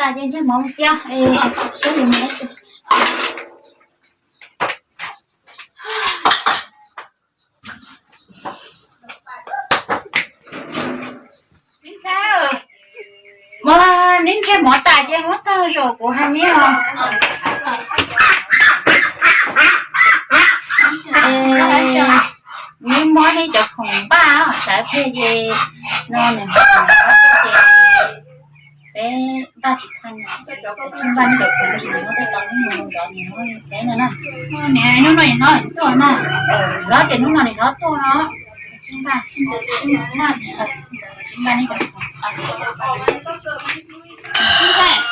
Tas ces ntsej mov mus tiag, es seb nws mus dab tsi. Mus, neb ntsej mov tas ces muab tag zaum kuv hais neb os. Neb muab neb cov khoom npaj sawv pliag ces no nws ho ces peb npaj tsis tag na. Tsis npaj neb cov khoom tsis nws muab tej tau neb mus zov nws hlob teb no na. Hnub no nws hlob tuaj na. Hlob ces hnub no nws hlob tuaj no. Tsis npaj, tsis npaj neb cov khoom.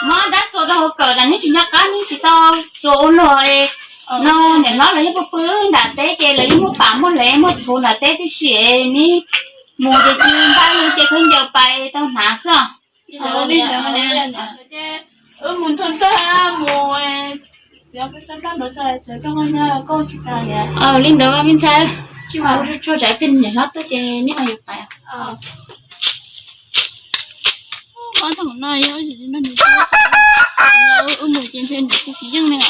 Muab dab txuas rau hauv kawm tas neb tsis nco qab neb tsis tau txuas ua luag. No niam hlob lawv yeej pw pw nram teb ces lawv yeej muaj pam muaj hlev muaj txhuv nram teb tib si. Neb mus ces cia npaj li ces khaub ncaws pais tau hnav xwb. Wb mus nrog ntag mus. Li ntawd me ntxhais, tsis mas ua tsuag tsuag tsam pliag niam hlob tuaj ces neb ho yuav pais. Ob tug no, wb mus ces ntshe nws kuj tsis yeej li os.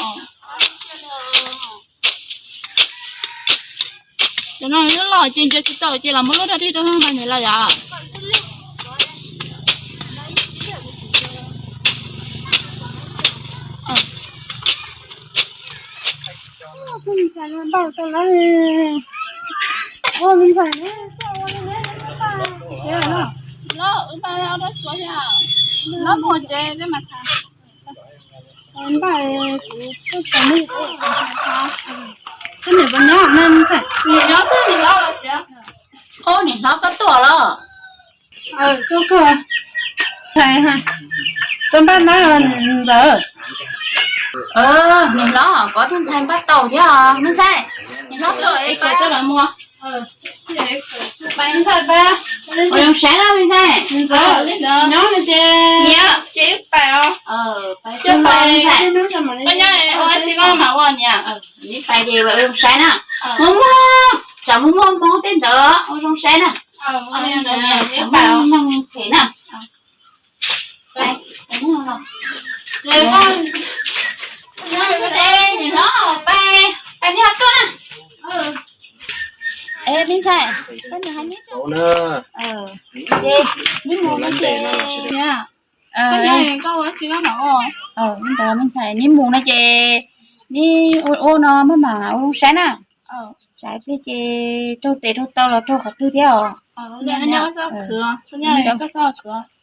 Cov no loj loj ces nrhiav tsis tau ces los muab lub daj dib rau hauv no lawm yom. Tus me ntxhais no npaj tau lawm. Ua me ntxhais, los mus tsev peb mam tham. Npaj, kuv tuaj txog ne, koj niam puas nyob na me ntxhais? Niam nyob twb niam hlob los tsis. Ub, niam hlob koj tuaj los? Tuaj koj, tuaj npaj nab ntxawm. Niam hlob, koj tus ntxhais npaj tau thiab me ntxhais. Niam hlob tuaj es pais tuaj los muag. Ua zoo saib na me ntxhais. Nyob ces, ces pais os. Pais, koj nyob ua tsis koj mam ua niam. Neb pais ces ua zoo saib na. Muaj muaj, tsam muaj muaj hmoob tej ntawd ua zoo saib na. Muaj phem na. Niam hlob, pais, pais neb ho tuaj na. Es me ntxhais, koj niam hais neb, ces neb mus no ces, me ntxhais, neb mus no ces neb ua ua no maj mam ua zoo saib na. Tsam pliag ces raug tes raug taw los raug qhov twg thiab os.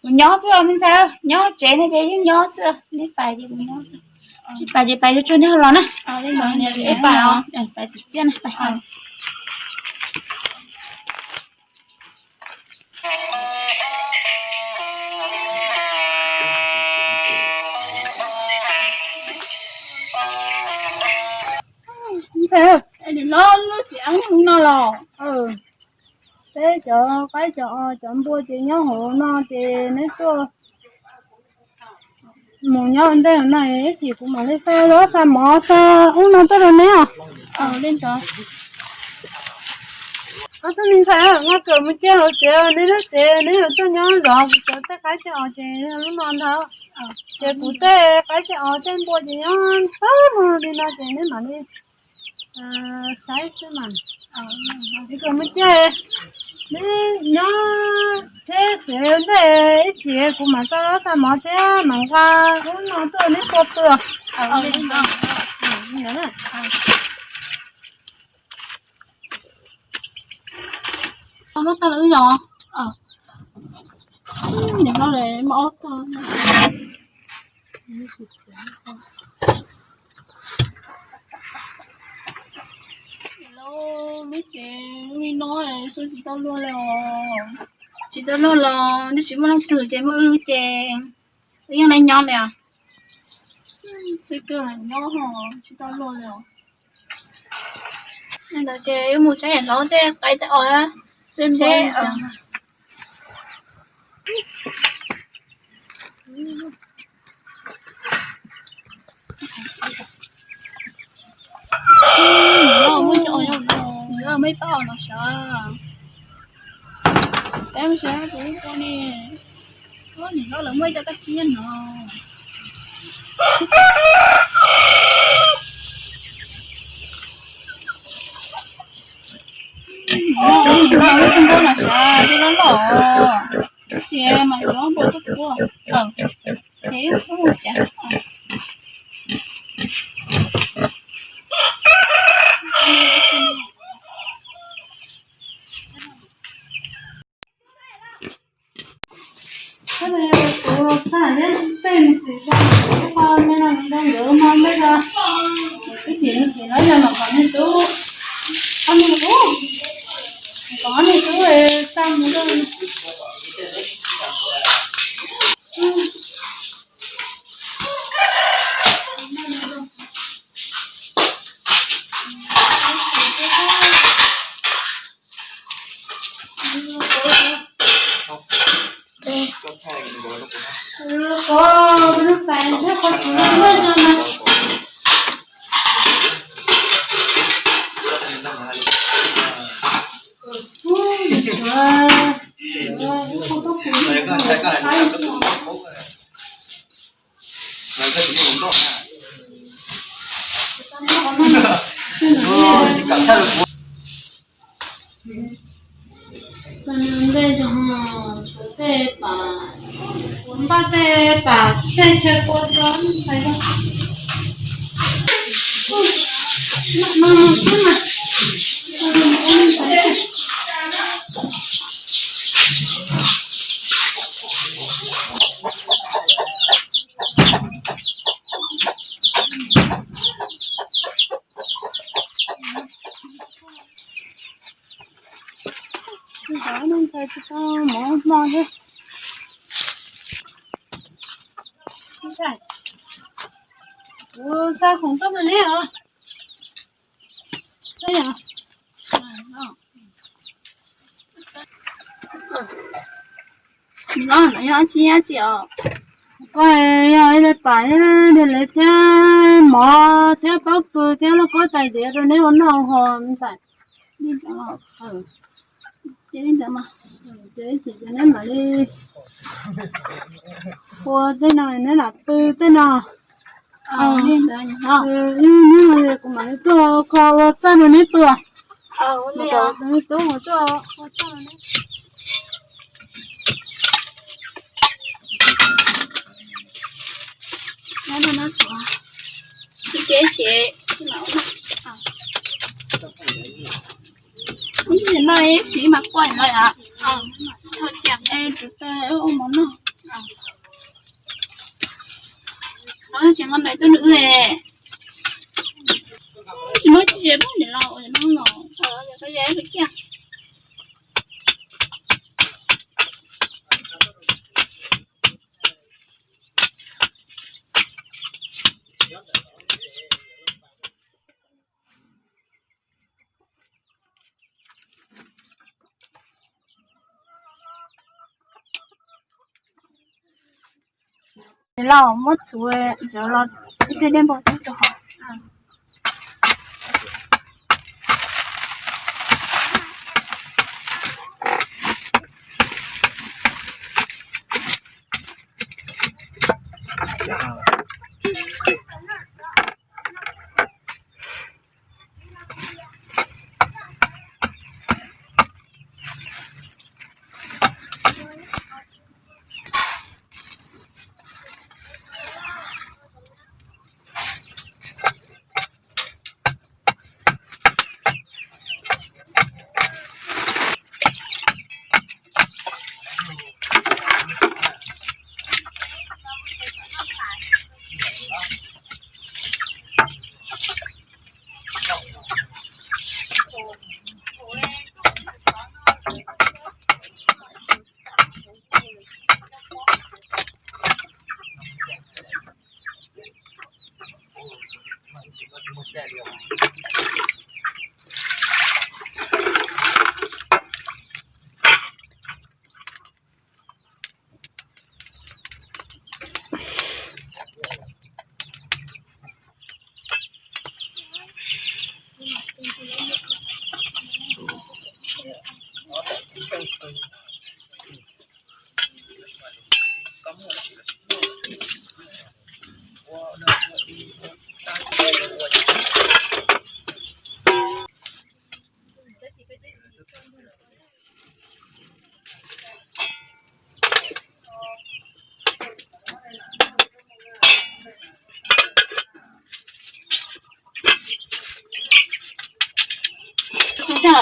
Kuv nyob xwb me ntxhais, nyob tsev no ces yeej nyob xwb, neb pais ces kuv nyob xwb. Tsis pais ces pais tsuag tsuag neb ho los na. Pais txias txias na. Ntxhais, lub tsev no los, peb cov qaib cov os cov npua ces nyob hauv no ces neb tuaj mus nyob ua ntej no ib chim kuv mam li xa zaub xa mov xa ub no tuaj rau neb os. Li ntawd, koj tus me ntxhais, nqa kawm mus cia hauv tsev, neb lub tsev neb yuav tuaj nyob zov kuv cov tej qaib tej os ces lub no ntag. Ces kuv tej qaib tej os tej npua ces nyob tag li no ces neb mam li saib xwb mas. Kawm mus cia, neb nyob thiab tsev ntej ib chim kuv mam xa zaub xa mov thiab mam nqa ub no tuaj neb tua pw. Tau muab txog lawm wb yog. Niam hlob lawv muaj ob tog. Niam hlob, neb tsev li no xwb tsis tau luag li os. Tsis tau luag los twb tsis muaj leej twg ces muaj wb ces wb yeej neb nyob li os. Xwb kawg los nyob ho tsis tau luag li os. Li ntawd ces wb mus saib niam hlob tej qaib tej os. Niam hlob muaj ib co no sav. Peb mus saib kuv ib co ne. Niam hlob lawv muaj ib co kab tsib nyob no. Tus nkauj no sav, tus loj loj, tab sis mas yuav npaum tuaj tuaj, ces ib mus tsev. Kuv tag thiab tej me xwm tso, ib qho me no nrog nkawd mas npej tso. Ib chim me xwm no yog mam kom niag tub, ob niag tub, kom ob niag tub xa mus rau. Xa ntej tso, tshuav tej pam, npaj tej pam tej chaw kua tso ntxhais. Ntxhais tsis tau mov hmo thiab. Kuv xa khoom tuaj rau neb os. Xwb yom. No yog dab tsi dab tsi os? Koj yog ib daim pam thiab daim lev thiab mov thiab pob kws thiab lauj kaub tais diav rau neb ua noj ho ntxhais. Ces neb mam li ua tej no neb lam pw tej no. Kuv mam li tuaj kho ua txaj rau neb pw. Kuv tub mus tuaj ua txaj rau neb. Ib ntsis no ib ntsis mas quaj lawm. Tus tais ua mov noj. Tsis nqa ntawv tuaj nws wb. Tsis muaj tsis ze pub niam laus no los. Niam laus muab txhuv zov los ib pliag dej npau taws rau hauv.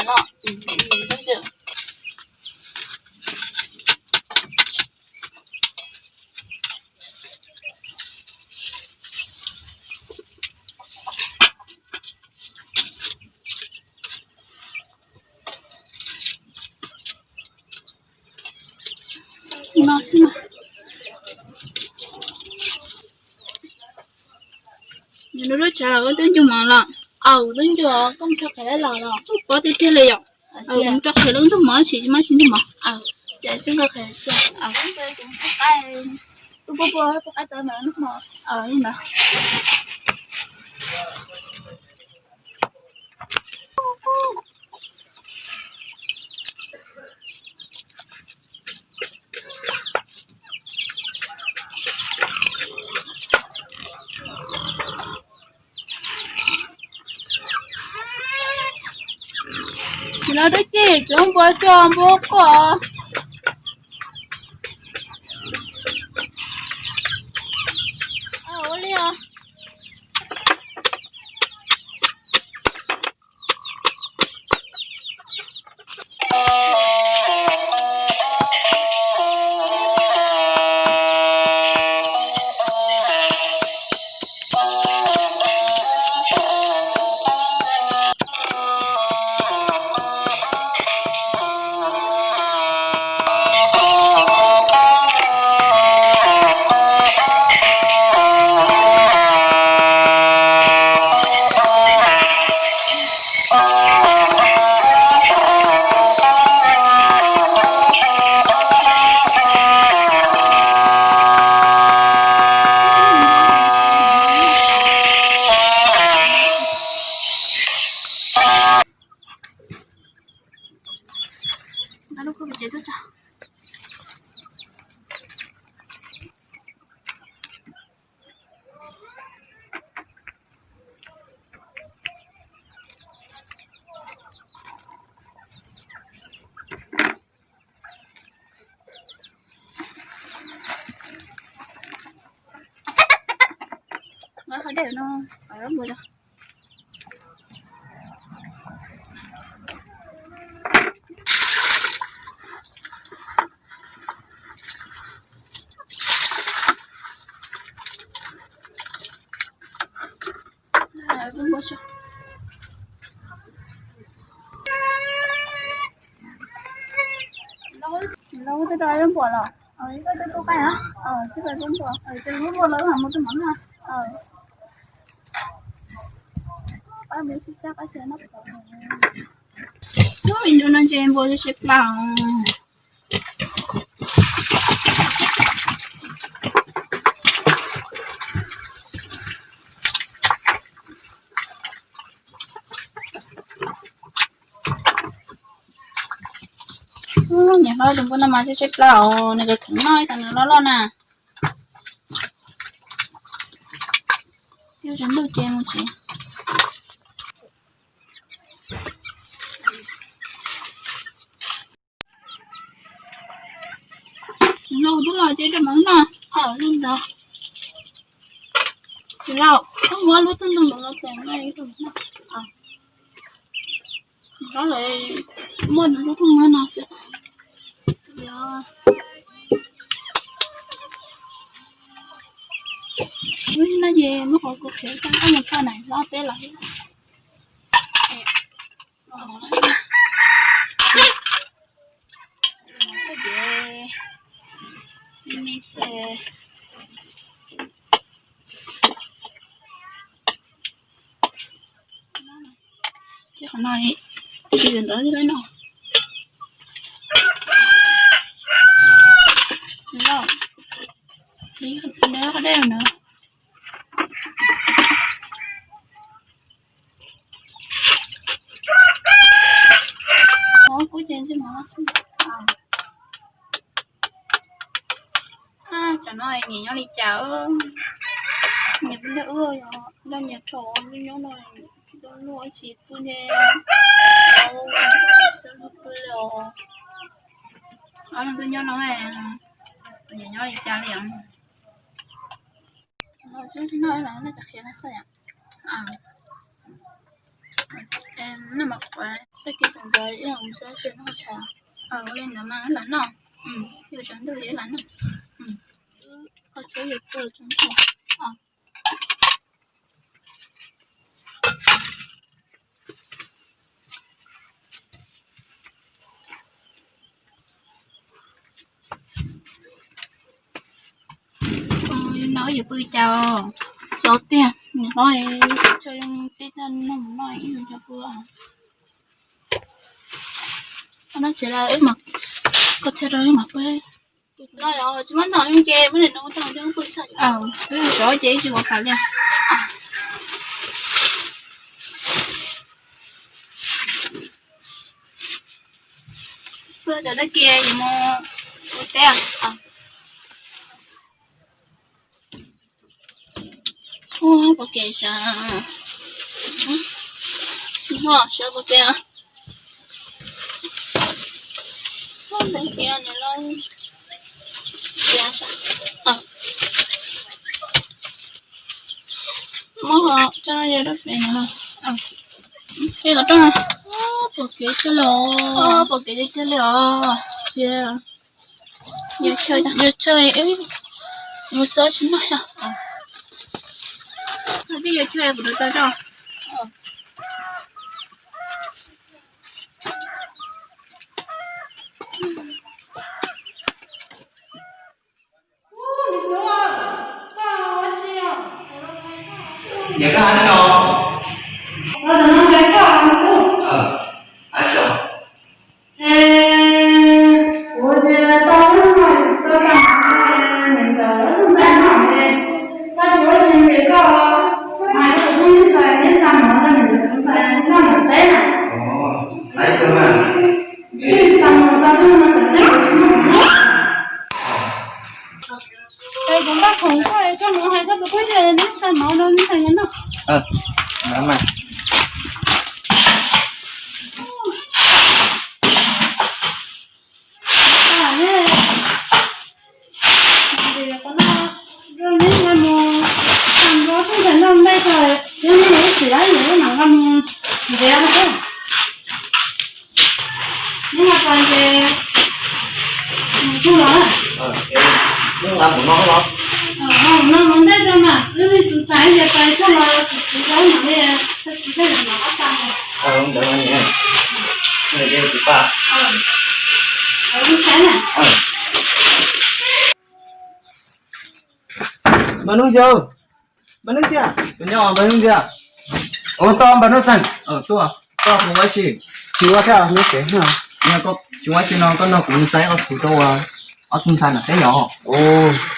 no. No xwb mas. Nws lub tshav los twb ncuj mov los. Aw, twb ncuj, koj mus rho qhiav los los, pob tiag tiag li yom. Mus rho qhiav los ncuj mov, tsis, tsis muaj tsis ncuj mov. Ces tsis nco qhiav, tus pub pub pub qaib tau ntawd, li ntawd. Los dab tsi, tsuav npua coj npua quaj. Ua li os. Nqa qhov dej no, nqa lub npua rau. Lauj, twb rau lub npua los. Koj twb tub qaib na. Tib pab tub npua, ces lub npua los wb mam mus rau mov na. Pab mus sib tsab qab xyoo no. Ub, me ntsis no ntse npua sib plab. Niam hlob tus npua no mas sib plab os, nws kheev kheev noj ib tag nws loj loj na. Twb tsaus ntuj ces mus tsev. Lauj, twb los ces rau mov noj. Li ntawd. Tsis lauj, koj muab lub thaj ntoo los tes na ib tug noj. Muaj lub thaj ntoo no xwb. Lub no ces muab qhov kuv qhia koj mus txog na, hlob teb los. Ces qhov no, ib ntawd no. Nws qhov dej no. Mov kuv ces ntshe mov xwb. Tsam no niam nyob li cas? Niam pw nrog wb, nrog niam rho nyob no, tsis tau luaj tsis pw ne. Ob leeg twb nyob no, niam nyob li cas li os? Noj mas qhuav Tag kis sawv ntxov ib los mus xyuas seb noj tshav. Ua li ntawd mas lam noj. Ib tsam ntuj li lam noj. Qhov tsheb yuav tuaj tso ntag. No yuav pw cas? Xyov tiag, nws hlob tso zoo tib tag no mus noj ib cov pw. Noj tsis lawm, koj txhia rau wb mam pw. No yog tsis muab noj ces muab niam no tau pw xwb. Wb sov ces tsis ua pam li. Pw cov tag kis yuav mus ua teb. Ua pom kev sav, ua sav pom kev. Ua pom kev nws los, muab ho tso yog dab pem no. Qhov rooj, pom kev tiag li os, pom kev tiag li os. Sia, yuav chaw, yuav chaw, mus xov tsis noj yog. Twb yuav chaw kuv rau tau rau. Niam, koj hais tso. Koj tau noj nqaij tso. Hais tso. Kuv ces tau hnub no kuv tsis tau xa mov, niam ntxawm lawv tub ntxhais noj ne. Koj tsis ua tsis ces koj hais rau kuv phooj ywg tso neb xa mov rau niam ntxawm tub ntxhais noj nram teb na. Xa mov tau hnub no tsam teb kuv tsis muaj mov noj. Es kuv npaj khoom koj, koj mus hais koj tus phooj ywg neb xa mov rau neb ntxhais noj. Neb nqa mus, nqa mus tub ntxhais noj nplej tso, yog neb mus ib txhis lawm yus mam nqa mus ntxias no thiab. Neb nqa pais ces mus tsuag los na. Neb nqa mus no los? Mus no mus ntej tso mas wb li txus tais ces pais tsuag los txus txus rau mam li txog tsis tej mam qab xa. Ntawd mas niam, tus pa, wb saib na. Npawg Nuj Ntxhee, Npawg Nuj Ntxhee, tus nyob Npawg Nuj Ntxhee. Ua tau Npawg Nuj Ntxhee. Tuaj, koj mus ua si? Tsis ua thiab, nyob tsev. Tsis ua si no koj nrog kuv mus saib ob tug tub, ob tug ntxhais nram teb yom.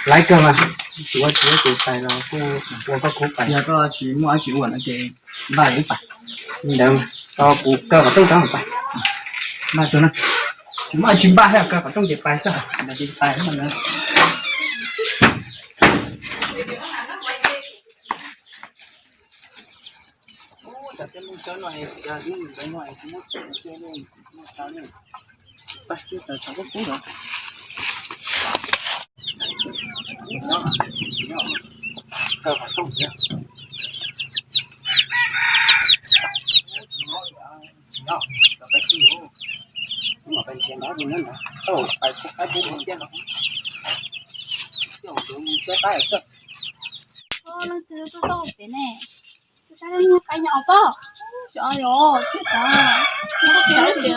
Laiv kawg mas, tsis ua tsis ua tus tais los kuj ua koj khub pais. Yog koj tsis muaj dab tsi ua no ces npaj ib pais. Li ntawd, tau kuv kaw qhov rooj rau pais. Npaj tsuag na. Tsis muaj dab tsi npaj thiab, kaw qhov rooj ces pais xwb, ntawd ces pais na. Leej twg tuaj txog pem ne? Tus sab leej niag qaib nyob pab. Xyov yog tiag xyov. Neb yog leej twg,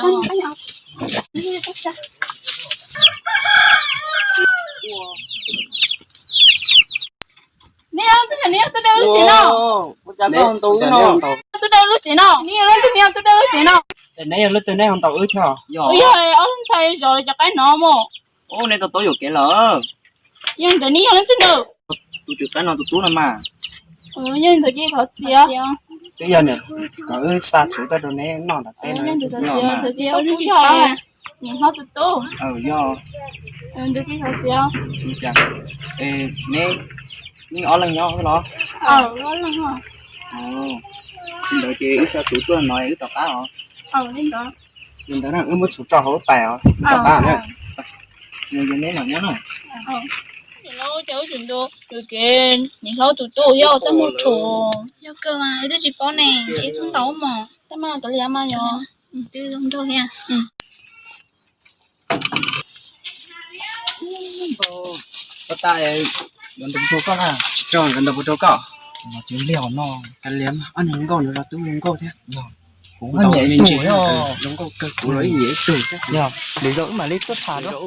neb yog tus dawb lub tsev no? Tus dawb lub tsev no, neb yog leej twg, neb yog tus dawb lub tsev no? Neb yog leej twg, neb ho ntaus wb thiab? Yog ob tug ntxhais zov cov qaib no mog. Neb tau tau yuam kev lawm. Yog ntawd neb yog leej twg ntawd? Tus tswv qaib no tus tub no mas. Yog ntawd ces thov txim. Twb yog niam, kom wb xa txhuv tuaj rau neb noj nram teb no. Yog ntawd ces thov txim. Niam hlob tus tub. Yog. Ntawd ces thov txim. Neb, neb ob leeg nyob los? Li ntawd ces wb xa txhuv tuaj no wb rov qab os. Li ntawd na, wb muab txhuv tso hauv wb pais os, rov qab na. Yog neb los nyob na. Ces wb tseem ntu yuam kev niam hlob tus tub thiab txaj muag tshuav. Yog kawg mas wb twb tsis paub ne, ces wb kuj ntaus mog. Tab mas kav liam mas yog. Twb zoo nraug thiab. Koj tas, nkawd ntaus puas rau koj na? Tsis rau, nkawd ntaus puas rau koj? Los cov liaj no, kav liam, ob niag hluas nkauj no los twb zoo nkauj thiab. Kuv nyiam ib tug, zoo nkauj kawg, kuv los ib nyiam ib tug thiab. Yog lwm zaus wb mam li tuaj tham rau.